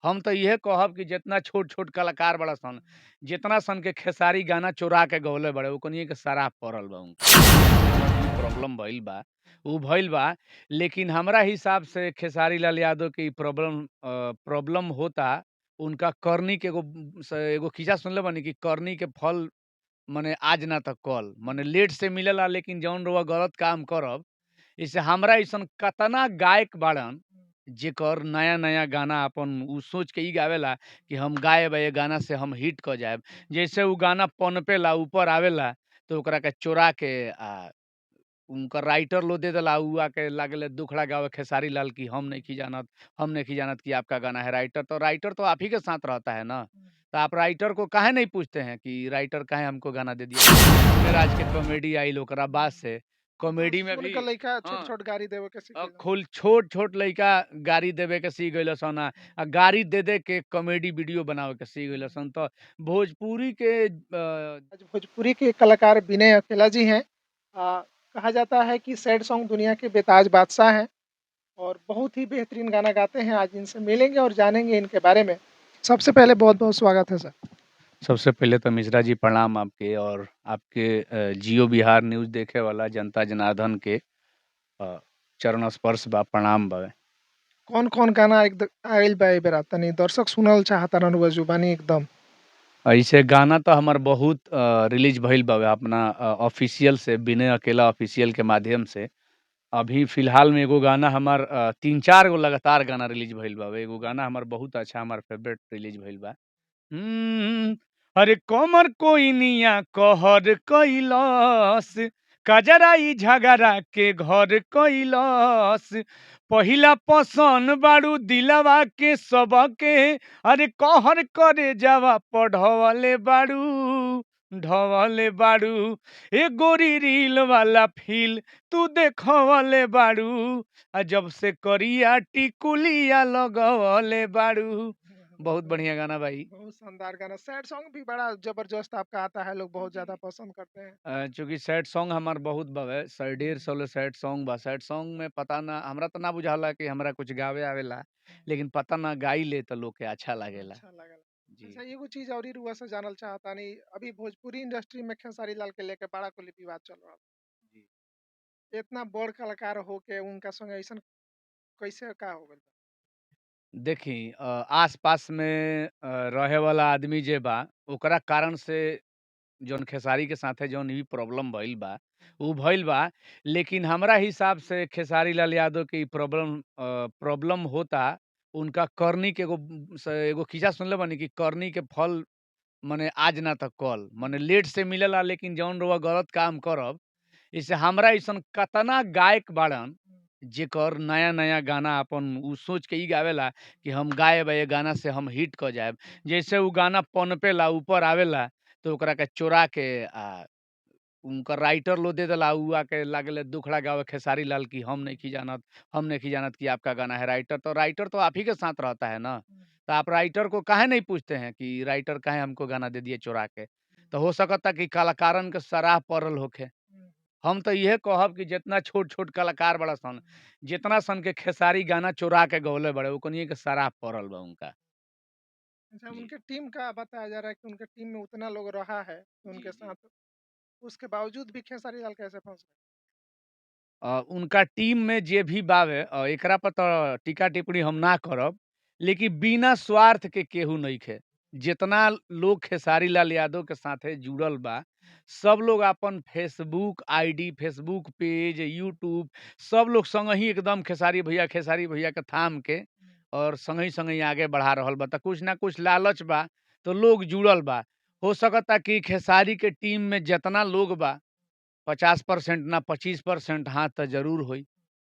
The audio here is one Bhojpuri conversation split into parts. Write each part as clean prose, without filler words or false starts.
हम त इहे कहब कि जेतना छोट-छोट कलाकार बड़ा सन, जेतना सन के खेसारी गाना चोरा के गवले बाड़े, ओकनिये के शराफ पड़ल बा उनका। प्रॉब्लम भइल बा, उ भइल बा, लेकिन हमरा हिसाब से खेसारी लाल यादव के इ प्रॉब्लम होता, उनका करनी के एगो स एगो खिस्सा सुनले बानी कि करनी के फल मने आज ना त कल, मने लेट से मिलेला लेकिन जौन रउआ गलत काम करब, जैसे हमरा अइसन कतना गायक बाड़न, जेकर नया-नया गाना अपन उ सोच के इ गावेला कि हम गायब आ ए गाना से हम हिट क जाएब। जैसे उ गाना पनपेला, ऊपर आवेला, त ओकरा के चोरा के आ उनकर राइटर लोग दे देला, उ आके लागेला दुखड़ा गावे खेसारी लाल की हम नइखी जानत, हम नइखी जानत कि आपका गाना है। राइटर तो आप ही के साथ रहता है ना, तो आप राइटर को काहे नहीं पूछते हैं कि राइटर काहे हमको गाना दे दिया? राज के कॉमेडी आइल ओकरा बाद से कॉमेडी में सुन भी के लइका हाँ। छोट-छोट गारी देवे के सीख गइलन। खोल छोट-छोट लइका गारी देवे के सीख गइल सन आ गारी दे-दे के कॉमेडी वीडियो बनावे के सीख गइल सन। त भोजपुरी के आज भोजपुरी के कलाकार विनय अकेला जी हैं। कहा जाता है कि सैड सॉन्ग दुनिया के बेताज बादशाह हैं और बहुत ही बेहतरीन गाना गाते हैं। आज इनसे मिलेंगे और जानेंगे इनके बारे में। सबसे पहले बहुत-बहुत स्वागत है सर। सबसे पहले तो मिश्रा जी प्रणाम आपके और आपके जियो बिहार न्यूज़ देखे वाला जनता जनार्दन के चरण स्पर्श बा, प्रणाम बावे। कौन-कौन गाना एक आइल बा ए बेरा तनी दर्शक सुनल चाहतारन रउआ जुबानी एकदम। ऐसे गाना तो हमार बहुत रिलीज भइल बावे अपना ऑफिशियल से, विनय अकेला ऑफिशियल के माध्यम से। अभी फिलहाल में एगो गाना हमार 3-4 गो लगातार गाना रिलीज भइल बावे। एगो गाना हमार बहुत अच्छा हमार फेवरेट रिलीज भइल बा। अरे कमर कोइनिया कहर कैलस, कजराई झगड़ा के घर कैलस, पहिला पसन बारू दिलवा के सबके, अरे कहर करे जावा पढ़वले बारू, ढवले बारू, ए गोरी रील वाला फील तू देखवले बारू, आ जब से करिया टिकुलिया लगवले बारू। बहुत बढ़िया गाना भाई। बहुत शानदार गाना, सैड सॉन्ग भी बड़ा ज़बरदस्त आपका आता है, लोग बहुत ज़्यादा पसंद करते हैं। चूँकि सैड सॉन्ग हमार बहुत बावे, 150 ले सैड सॉन्ग बा। सैड सॉन्ग में पता ना हमरा त ना बुझाला कि हमरा कुछ गावे आवेला, लेकिन पता ना गाइले त लोग के अच्छा लागेला। अच्छा लागेला। जी। अच्छा एगो चीज़ औरी रउआ से जानल चाहतानी, अभी भोजपुरी इंडस्ट्री में खेसारी लाल के लेके बड़ा कुल विवाद चल रहल। जी। इतना बड़ कलाकार होके उनका संगे अइसन कैसे का हो गइल? देखी आस-पास में रहे वाला आदमी जे बा, ओकरा कारण से जौन खेसारी के साथे जौन इ प्रॉब्लम भइल बा, उ भइल बा, लेकिन हमरा हिसाब से खेसारी लाल यादव के इ प्रॉब्लम होता, उनका करनी के एगो स एगो खिस्सा सुनले बानी कि करनी के फल मने आज ना त कल, मने लेट से मिलेला लेकिन जौन रउआ गलत काम करब, जैसे हमरा अइसन कतना गायक बाड़न, जेकर नया-नया गाना अपन उ सोच के इ गावेला कि हम गायब आ ए गाना से हम हिट क जाएब। जैसे उ गाना पनपेला, ऊपर आवेला, त ओकरा के चोरा के आ उनकर राइटर लोग दे देला, उ आके लागेला दुखड़ा गावे खेसारी लाल की हम नइखी जानत, हम नइखी जानत कि आपका गाना है। राइटर तो आप ही के साथ रहता है ना, तो आप राइटर को काहे नहीं पूछते हैं कि राइटर काहे हमको गाना दे दिए चोरा के? तो हो सकता कि कलाकारन के सराह पड़ल होखे। हम तो इहे कहब कि जेतना छोट-छोट कलाकार बड़ा सन, जेतना सन के खेसारी गाना चोरा के गवले बाड़े, ओकनिये के सराफ पड़ल बा उनका। अच्छा, जी। उनके टीम का बताया जा रहा है कि उनके टीम में उतना लोग रहा है उनके जी, जी। साथ, उसके बावजूद भी खेसारी लाल कैसे फँस गए? उनका टीम में जे भी बावे एकरा पर त टीका-टिप्पणी हम ना करब, लेकिन बिना स्वार्थ के केहू नइखे। जेतना लोग खेसारी लाल यादव के साथे जुड़ल बा, सब लोग अपन Facebook ID, Facebook page, YouTube सब लोग संगही एकदम खेसारी भैया के थाम के और संगही-संगही आगे बढ़ा रहल बा। त कुछ ना कुछ लालच बा, तो लोग जुड़ल बा। हो सकता कि खेसारी के टीम में जेतना लोग बा, 50% ना 25% हाथ त जरूर होई।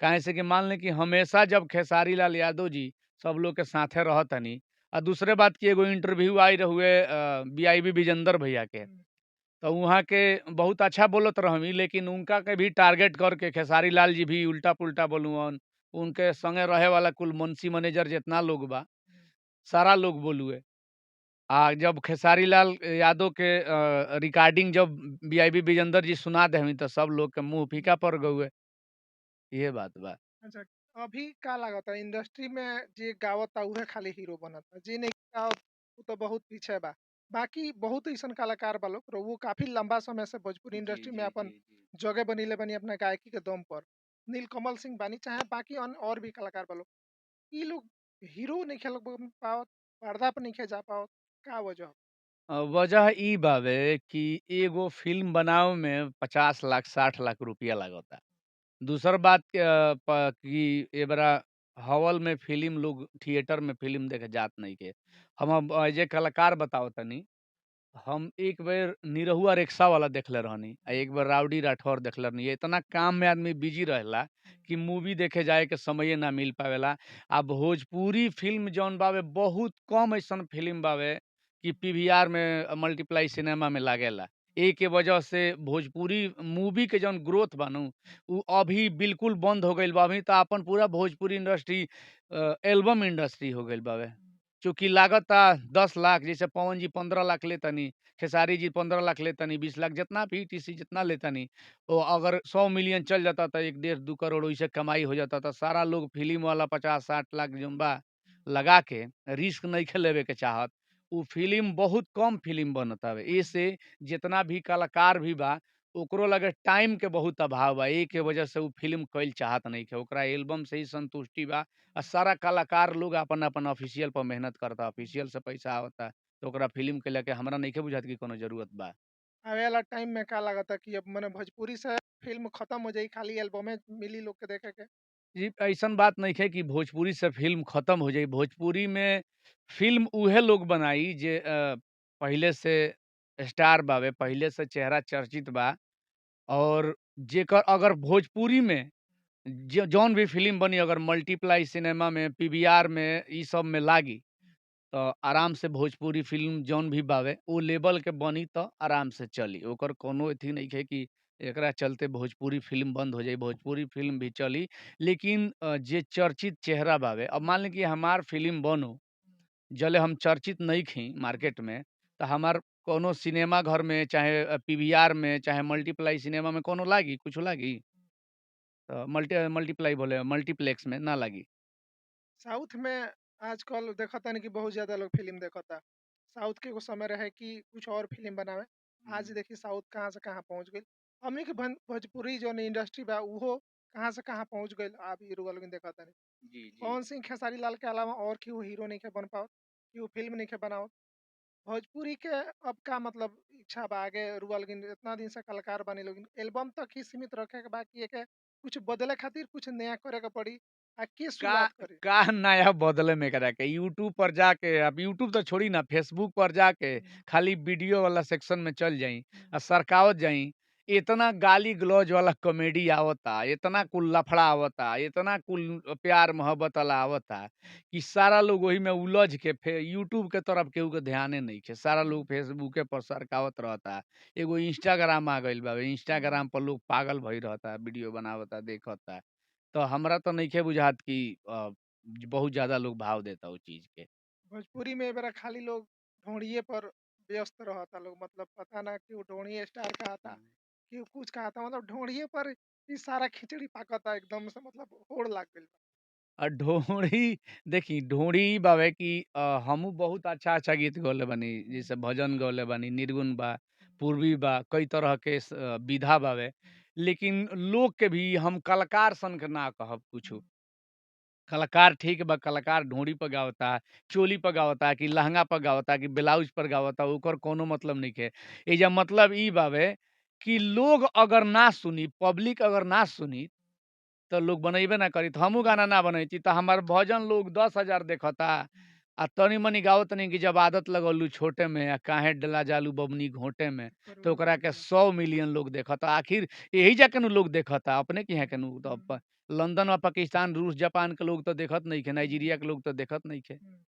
काहे से कि मान ली कि हमेशा जब खेसारी लाल यादव जी सब लोग के साथे रहतनी आ दूसरे बात कि एगो इंटरव्यू आई रहुए बीआईबी विजेंद्र भैया के, तो वहाँ के बहुत अच्छा बोलत रहमी, लेकिन उनका के भी टारगेट करके खेसारी लाल जी भी उल्टा-पुल्टा बोलुअन, उनके संगे रहे वाला कुल मुंशी मैनेजर जितना लोग बा, सारा लोग बोलुए। आ जब खेसारी लाल यादव के रिकॉर्डिंग जब बीआईबी विजेंद्र जी सुना देहमी त सब लोग के मुँह फीका पड़ गउए। इहे बात बा। अच्छा। अभी का लागता इंडस्ट्री में जे गावता उहे खाली हीरो बनता, जे नइखे गावत उ त बहुत पीछे बा। बाकी बहुत अइसन कलाकार बा लोग, रउओ काफ़ी लंबा समय से भोजपुरी जी, इंडस्ट्री में जी, अपन जी, जी। जगह बनइले बानी अपना गायकी के दम पर। नीलकमल सिंह बानी, चाहे बाकी अन्य और भी कलाकार बा लोग। इ लोग हीरो नइखे लोग बन पावत, पर्दा पे नइखे जा पावत, का वजह? वजह इ बावे कि एगो फ़िल्म बनावे में 50 लाख 60 लाख रुपया लागता। दूसर बात प कि ए बरा हॉल में फ़िल्म लोग थिएटर में फ़िल्म देखे जात नइखे। हम अब एज़ ए कलाकार बतावतानी, हम एक बेर निरहुआ रिक्शा वाला देखले रहनी आ एक बेर राउडी राठौर देखले रहनी। इतना काम में आदमी बिज़ी रहेला कि मूवी देखे जाए के समये ना मिल पावेला। आ भोजपुरी फ़िल्म जौन बावे बहुत कम अइसन फ़िल्म बावे कि पीवीआर में मल्टीप्लाई सिनेमा में लागेला। एके वजह से भोजपुरी मूवी के जौन ग्रोथ बा नु, उ अभी बिल्कुल बंद हो गइल बा। अभी त आपन पूरा भोजपुरी इंडस्ट्री एल्बम इंडस्ट्री हो गइल बावे। चूँकि लागता 10 लाख जैसे पवन जी 15 लाख लेतानी, खेसारी जी 15 लाख लेतानी, 20 लाख जितना भी ईटीसी जितना लेतानी, ओ अगर 100 मिलियन चल जाता त 1 डेढ़ 2 करोड़ ओइसे कमाई हो जाता त सारा लोग फ़िल्म वाला 50-60 लाख जौन बा लगा के रिस्क नइखे लेवे के चाहत। उ फ़िल्म बहुत कम फ़िल्म बनत हवे। एसे जितना भी कलाकार भी बा, ओकरो लगे टाइम के बहुत अभाव बा। एके वजह से उ फ़िल्म कइल चाहत नइखे। ओकरा एल्बम से ही संतुष्टि बा आ सारा कलाकार लोग आपन-आपन ऑफ़िशियल पर मेहनत करता। ऑफ़िशियल से पैसा आवता, त ओकरा फ़िल्म के लेके हमरा नइखे बुझात कि कौनो ज़रूरत बा। आवे वाला टाइम में का लागता कि अब मने भोजपुरी से फ़िल्म खत्म हो जाई, खाली एल्बमे मिली लोग के देखे के? जी, अइसन बात नइखे कि भोजपुरी से फ़िल्म खत्म हो जाई। भोजपुरी में फ़िल्म उहे लोग बनाई जे पहिले से स्टार बावे, पहिले से चेहरा चर्चित बा और जेकर अगर भोजपुरी में ज जौन भी फ़िल्म बनी अगर मल्टीप्लाई सिनेमा में, पीवीआर में इ सब में लागी, त आराम से भोजपुरी फ़िल्म जौन भी बावे उ लेवल के बनी त आराम से चली। ओकर कौनो अथी नइखे कि एकरा चलते भोजपुरी फ़िल्म बंद हो जाई, भोजपुरी फ़िल्म भी चली। लेकिन जे चर्चित चेहरा बावे अब मान ली कि हमार फ़िल्म बनो, जले हम चर्चित नइखी मार्केट में, त हमार कौनो सिनेमा घर में चाहे पीवीआर में, चाहे मल्टीप्लाई सिनेमा में कौनो लागी, कुछो लागी? त मल्टीप्लाई बोले मल्टीप्लेक्स में ना लागी। साउथ में आजकल देखतानी कि बहुत ज़्यादा लोग फ़िल्म देखता। साउथ के एगो समय रहे कि कुछ और फ़िल्म बनावे, आज हुँ। देखी साउथ कहाँ से कहाँ पहुँच गइल। हमनी के भन भोजपुरी जौन इंडस्ट्री बा उहो कहाँ से कहाँ पहुँच गइल आप इ रउआ लोगन देखतानी। जी, जी। पवन सिंह, खेसारी लाल के अलावा और केहू हीरो नइखे बन पावत, केहू फ़िल्म नइखे बनावत। भोजपुरी के अब का मतलब इच्छा बा आगे रउआ लोगन एतना दिन से कलाकार बानी लोगिन, एल्बम तक ही सीमित रखे के बा कि एके कुछ बदले खातिर कुछ नया करे के पड़ी आ के का शुरुआत करी? का नया बदले में एकरा के यूट्यूब पर जाके अब यूट्यूब त छोड़ी ना फेसबुक पर जाके खाली वीडियो वाला सेक्शन में चल जाई आ सरकावत जाई। इतना गाली-गलौज वाला कॉमेडी आवता, इतना कुल लफड़ा आवता, इतना कुल प्यार-मोहब्बत वाला आवता कि सारा लोग ओही में उलझ के फे यूट्यूब के तरफ केहू के ध्याने नइखे। सारा लोग फेसबुके पर सरकावत रहता। एगो इंस्टाग्राम आ गइल बावे, इंस्टाग्राम पर लोग पागल भइल रहता, वीडियो बनावता, देखता। त हमरा त नइखे बुझात कि अ, बहुत ज़्यादा लोग भाव देता उ चीज़ के। भोजपुरी में एबेरा खाली लोग ढोंढ़िये पर व्यस्त रहता लोग मतलब पता ना केहू ढोंढ़ी स्टार कहता, हुँ। केहू कुछ कहता मतलब ढोंढ़िये पर इ सारा खिचड़ी पाकता एकदम से मतलब होड़ लाग गइल बा। ढोंढ़ी देखी ढोंढ़ी इ बावे कि हमहू बहुत अच्छा-अच्छा गीत गौले बानी, जैसे भजन गौले बानी, निर्गुण बा, पूर्वी बा, कई तरह के विधा बावे। लेकिन लोग के भी हम कलाकार सन के ना कहब कुछु। कलाकार ठीक बा, कलाकार ढोंढ़ी पर गावता, चोली पर गावता कि लहंगा पर गावता कि ब्लाउज पर गावता, ओकर कोनो मतलब नइखे। एइजा मतलब इ बावे कि लोग अगर ना सुनी, पब्लिक अगर ना सुनी, त लोग बनइबे ना करी। त हमहू गाना ना बनैती त हमार भजन लोग 10,000 देखता आ तनी-मनी गावत तनी कि जब आदत लगवलू छोटे में आ काहे डला जालू बबनी घोंटे में, त करोड़ों ओकरा लोग के देखता। 100 मिलियन लोग देखता। आखिर एही जा के नु लोग देखता, अपने के यहाँ के नु त प लंदन और पाकिस्तान, रूस, जापान के लोग त देखत नइखे, नाइजीरिया के लोग त देखत नइखे। हुँ।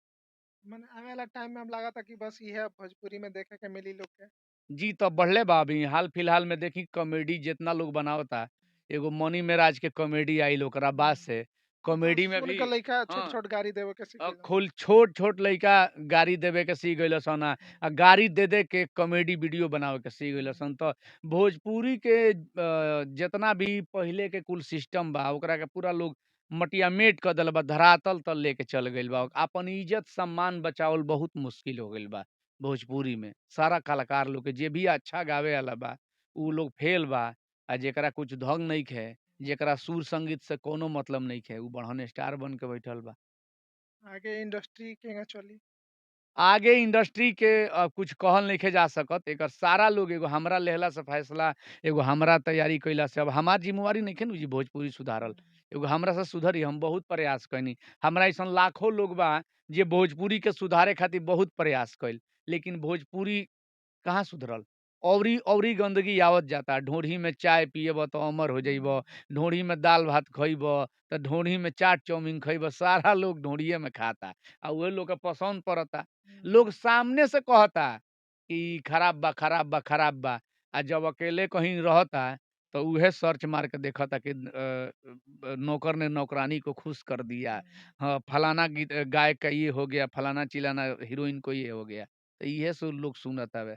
मने आवे वाला टाइम में अब लागता कि बस इहे भोजपुरी में देखे के मिली लोग के। जी, त बढ़ले बा अभी हाल-फिलहाल में देखी कॉमेडी जेतना लोग बनावता, एगो मनी मेराज के कॉमेडी आइल ओकरा बाद से उ त कॉमेडी में सुन भी के लइका हाँ। छोट-छोट गारी देवे के सीख गइलन। खोल छोट-छोट लइका गारी देवे के सीख गइल सन आ गारी दे-दे के कॉमेडी वीडियो बनावे के सीख गइल सन। त भोजपुरी के जेतना भी पहिले के कुल सिस्टम बा ओकरा के पूरा लोग मटियामेट क देले बा, धरातल तल लेके चल गइल बा। आपन इज्जत सम्मान बचावल बहुत मुश्किल हो गइल बा भोजपुरी में। सारा कलाकार लोग के जे भी अच्छा गावे वाला बा, उ लोग फेल बा आ जेकरा कुछ ढंग नइखे, जेकरा सुर-संगीत से कोनो मतलब नइखे, उ बड़हन स्टार बन के बैठल बा। आगे इंडस्ट्री केंगा चली? आगे इंडस्ट्री के कुछ कहल नइखे जा सकत। एकर सारा लोग एगो हमरा लेहला से फैसला, एगो हमरा तैयारी कइला से अब हमार जिम्मेवारी नइखे नु जी भोजपुरी सुधारल। एगो हमरा से सुधरी, हम बहुत प्रयास कइनी। हमरा अइसन लाखों लोग बा जे भोजपुरी के सुधारे खातिर बहुत प्रयास कइल, लेकिन भोजपुरी कहाँ सुधरल? औरी औरी गंदगी आवत जाता। ढोढ़ी में चाय पियब त अमर हो जइब, ढोढ़ी में दाल-भात खइब, त ढोढ़ी में चाट-चाउमीन खइब, सारा लोग ढोढ़िये में खाता आ उहे लोग के पसंद पड़ता। लोग सामने से कहता कि ई खराब बा, खराब बा, खराब बा आ जब अकेले कहीं रहता त उहे सर्च मार के देखता कि नौकर ने नौकरानी को खुश कर दिया। हाँ, फलाना गीत गायक का ये हो गया, फलाना-चिलाना हीरोइन को ये हो गया। त इहे सब लोग सुनतावे।